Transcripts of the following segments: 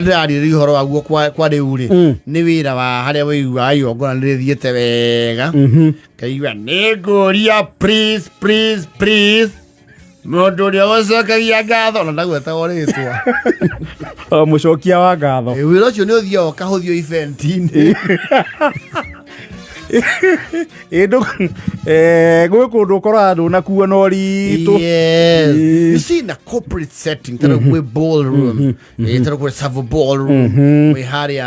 Ndĩrarĩrĩria ũhoro waguo kwa rĩu rĩ, nĩ wĩra wa harĩa wĩiguaga igongona nĩ rĩthiĩte wega, kaigua nĩ ngũria, please, please, please, mũndũ ũrĩa ũcokagia ngatho ona ndagwetagwo rĩtwa. O mũcokia wa ngatho. Wĩra ũcio nĩ ũthiaga ũkahũthio event-inĩ. Ĩ gwĩ kũndũ ũkoraga ndũnakuo na ũritũ. Yes. Ĩ. You see, in a corporate setting, tara gwĩ ballroom, tara gwĩ Savo ballroom, gwĩ harĩa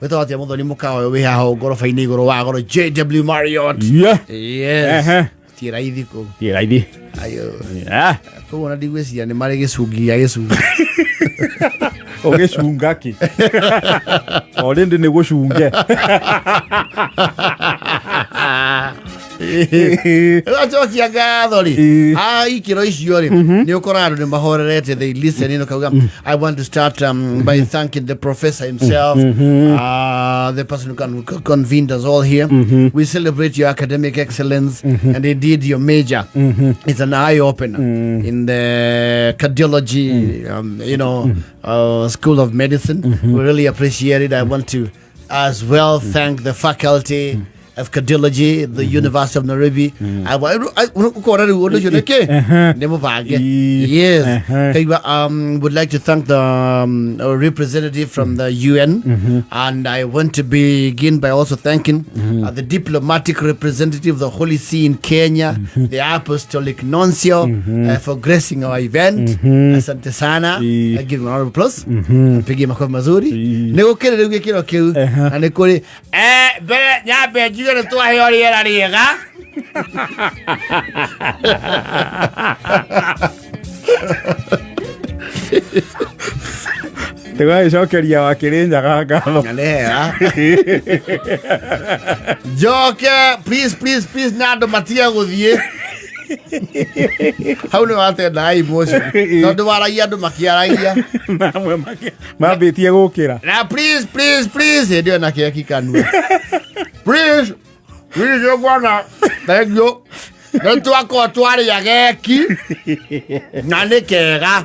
wĩtagwo atĩa mũthoni mũkawa ũyũ wĩ haha ngoroba-inĩ igũrũ wa goro JW Marriott. Yes. Ti raithi kũu. Ti raithi. Ayo. Kũu ona ndigwĩciria nĩ marĩ gĩcungi gĩa gĩcungi. Ũgĩcunga kĩ? O rĩndĩ nĩ gũcunge. Acokia ngatho rĩ, a ikĩro icio rĩ, nĩ ũkoraga andũ nĩ mahorerete, they listen in, ũkauga, "I want to start by thanking the professor himself, the person who convened us all here. We celebrate your academic excellence and indeed your major is an eye opener in the cardiology school of medicine. We really appreciate it. I want to as well thank the faculty of cardiology, the University of Nairobi." Ukona rĩu ũndũ ũcio nĩkĩ nĩ mũbange. Yes. Kaigua, would like to thank the representative from the UN, and I want to begin by also thanking the diplomatic representative of the Holy See in Kenya, the Apostolic Nuncio, for gracing our event. Asante sana." I give him a round of applause. Pigie makofi mazuri. Nĩ gũkĩrĩ rĩu gĩkĩro kĩu na nĩ kũrĩ mbere nyambe njuge nĩ twaheo rĩera rĩega. Tũgagĩcokeria wa Kĩrĩnyaga ngatho. Na nĩ hega njoke, please, please, please, na andũ matige gũthiĩ hau nĩ watendaga emotion tondũ waragia andũ makĩaragia. Mamwe mambĩtie gũkĩra. Na please, please, please, hĩndĩ ĩyo na keki kanua, please, please, ũguona thengiũ nĩ twakorwo twarĩa geki na nĩ kega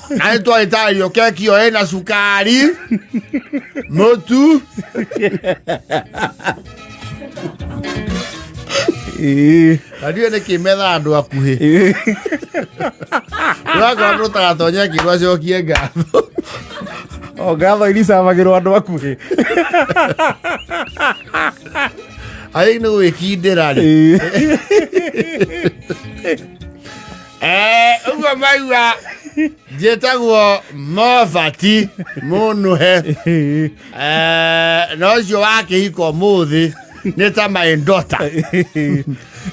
na nĩ twagĩtarĩrio keki ĩyo ĩna cukari mũtu. Na ndiũĩ nĩkĩ methaga andũ akuhĩ. Ũrakora andũ tagatonya kĩrwo acokie ngatho. O ngatho iricabagĩrwo andũ akuhĩ. Arĩ nĩ gwĩkindĩra rĩ. Ũguo maigua njĩtagwo Mobati Mũnũhe. Na ũcio wa kĩhiko ũmũthĩ nĩ ta my daughter,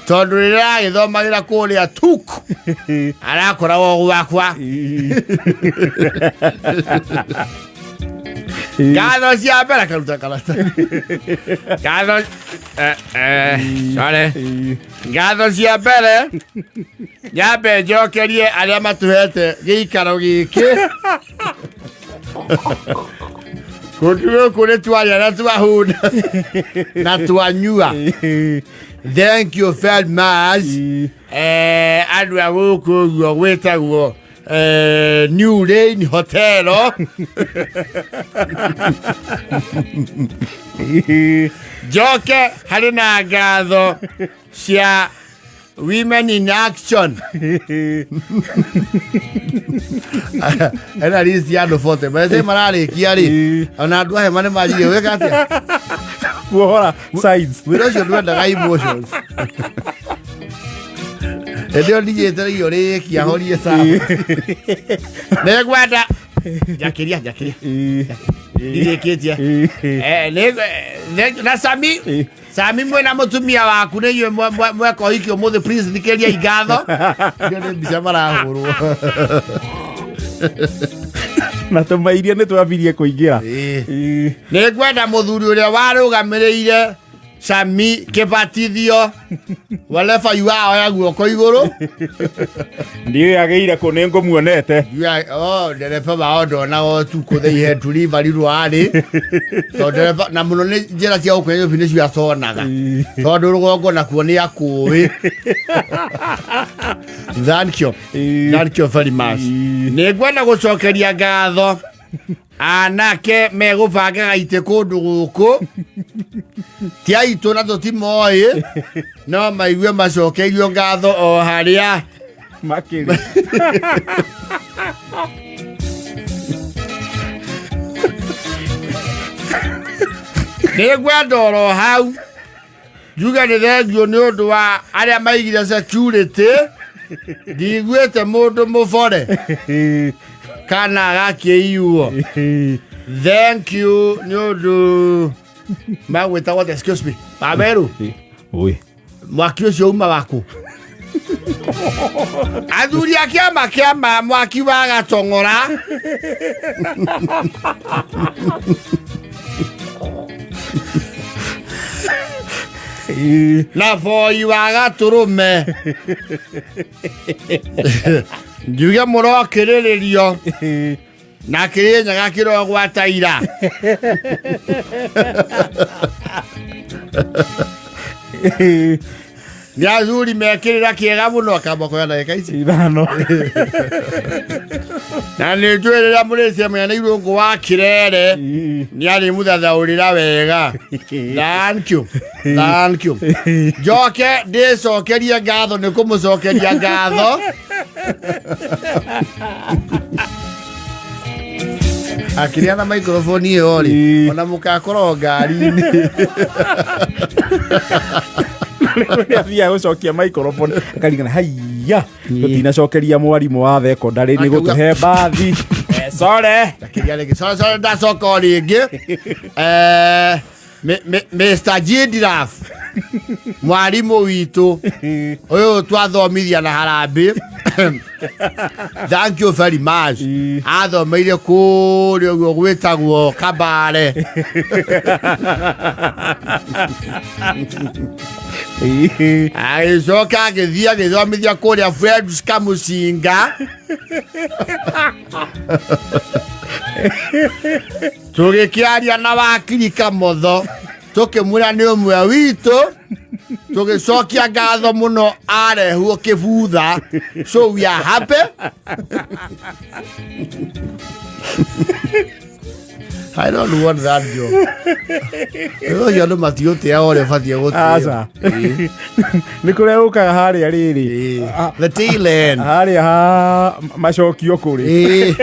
tondũ rĩrĩa agĩthomagĩra kũrĩa tuk arakoragwo gwakwa. Ngatho cia mbere akaruta karata ngatho, sorry, ngatho cia mbere nyambe njokerie arĩa matũhete gĩikaro gĩkĩ. Kũndũ gũkũ nĩ twarĩa na twahũna na twanyua. Thank you very much, andũ a gũkũ ũguo gwĩtagwo New Lane Hotel. Njoke harĩ na ngatho cia Women in Action, ena list ya andũ 40 mese mararĩkia rĩ, ona andũ a hema nĩ manjirie gwĩka atĩa? Kuohora sides. Wĩra ũcio ndwendaga emotions. Hĩndĩ ĩyo ndigĩte rĩkia horie sawa nĩngwenda njakĩria njakĩria ndirĩkĩtie. Na Sami Sami mwĩna mũtumia waku nĩ inyuĩ mweka ũhiki ũmũthĩ, please thikĩria ngatho. Icio nĩ mbica marahũrwo. Na tũmairia nĩ twambirie kũingĩra. Nĩ ngwenda mũthuri ũrĩa warũgamĩrĩire Sami kĩbatithio, wherever you are, oya guoko igũrũ. Ndiũĩ agĩire kũ, nĩ ngũmuonete. Oh, ndereba wao ndonaga ũtukũ, they had to leave arirwo arĩ tondũ ndereba na mũno nĩ njĩra cia gũkũ Nairobi nĩcio aconaga, tondũ rũgongo nakuo nĩ akũĩ. Thank you. Thank you very much. Nĩ ngwenda gũcokeria ngatho. Anake megũbangaga itĩ kũndũ gũkũ ti aitũ na tũtimoĩ, no maigue macokeirio ngatho o harĩa makĩrĩ. Nĩngwenda oro hau njuge nĩ thengio nĩ ũndũ wa arĩa maigire security. Ndiguĩte mũndũ mũbore kana agakĩiyuo. Thank you nĩ ũndũ magwĩtagwo, excuse me, Wawerũ. Ui. Mwaki ũcio uma waku. Athuri a kĩama kĩama mwaki wa gatong'ora na boi wa gatũrũme, njuge mũrokĩrĩrĩrio na kĩrĩnyaga kĩrogwata ira. Nĩ athuri mekĩrĩra kĩega mũno akamba kuoya ndagĩka ici 5. Na nĩ njũĩ rĩrĩa mũrĩcemania na irũngũ wa kĩrere nĩ arĩ mũthathaũrĩra wega. Thank you, thank you. Njoke ndĩcokerie ngatho nĩ kũmũcokeria ngatho akĩrĩa na microphone ĩyo rĩ. Ona mũgakorwo ngari-inĩ. Rĩrĩa athiaga gũcokia microphone akarigana haiya, tũtinacokeria mwarimũ wa thekondarĩ nĩ gũtũhe mbathi. Sore. Ndakĩria rĩngĩ. Sorry, sorry, ndacoka o rĩngĩ. Mr. Gidraf, mwarimũ witũ ũyũ twathomithia na harambĩ, thank you very much. Athomeire kũrĩa ũguo gwĩtagwo Kabare. Agĩcoka agĩthiĩ agĩthomithia kũrĩa Fred Kamucinga. Tũgĩkĩaria na wakiri Kamotho, tũkĩmwĩra nĩ ũmwe witũ, tũgĩcokia ngatho mũno arehwo kĩbutha, so we are happy. I don't want that job. Ũcio andũ matiũtĩa ũrĩa ũbatiĩ gũtĩo. Aca, nĩ kũrĩa ũkaga harĩa rĩrĩ. The tail end. Harĩa ha macokio kũrĩ.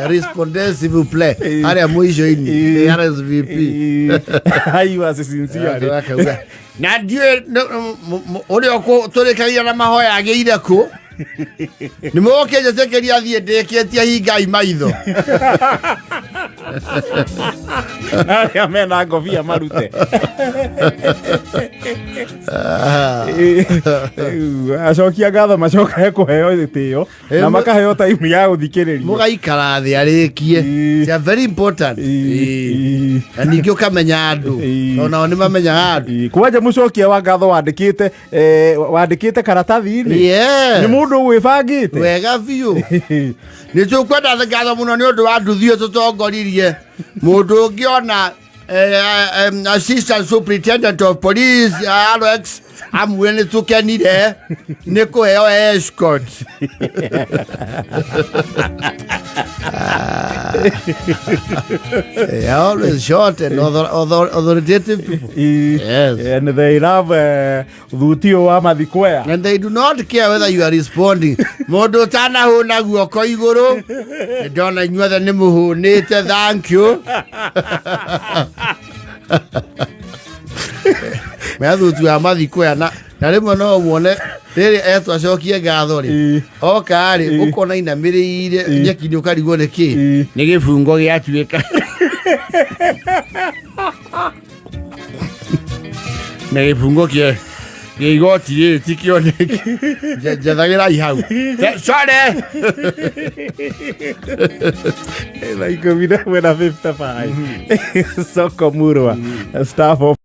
Respondez s'il vous plaît. Harĩa mũico-inĩ. RSVP. Aiwa sincere. Akauga, na ndiũĩ ũrĩa tũrĩkagia na mahoya agĩire kũ nĩ mũgũkĩnjĩtĩkĩria thiĩ ndĩkĩtie hingai maitho. Arĩa mena ngobia marute. Rĩu, acokia ngatho macokae kũheo gĩtĩo na makaheo taimu ya gũthikĩrĩria. Mũgaikara thĩ arĩkie. They are very important. Na ningĩ ũkamenya andũ. Onao nĩ mamenyaga andũ. Kwanja mũcokia wa ngatho wandĩkĩte wandĩkĩte karatathi-inĩ nĩ mũndũ gwĩbangĩte. Wega biũ. Nĩ tũkwenda ngatho mũno nĩ ũndũ wa nduthi ĩyo tũtongoririe. Mũndũ ũngĩ ona assistant superintendent of police Alex amwe nĩ tũkenire nĩ kũheo escort. They are always short and authoritative people. Yes. And they love thuti ũyũ wa mathikwea. And they do not care whether you are responding. Mũndũ ũtanahũna guoko igũrũ, nĩ ndona inyuothe nĩ mũhũnĩte, thank you. Methutu ya mathikwea na rĩmwe no muone rĩrĩ etwo acokie ngatho rĩ, oka rĩ, ũkona inamĩrĩire nyeki-inĩ ũkarigwo nĩ kĩ. Nĩ gĩbungo gĩatuĩka na gĩbungo kĩa gĩa igoti rĩrĩ ti kĩoneki. Njethagĩrai hau. Sorry. Thaa 11 na 55, soko murwa staff of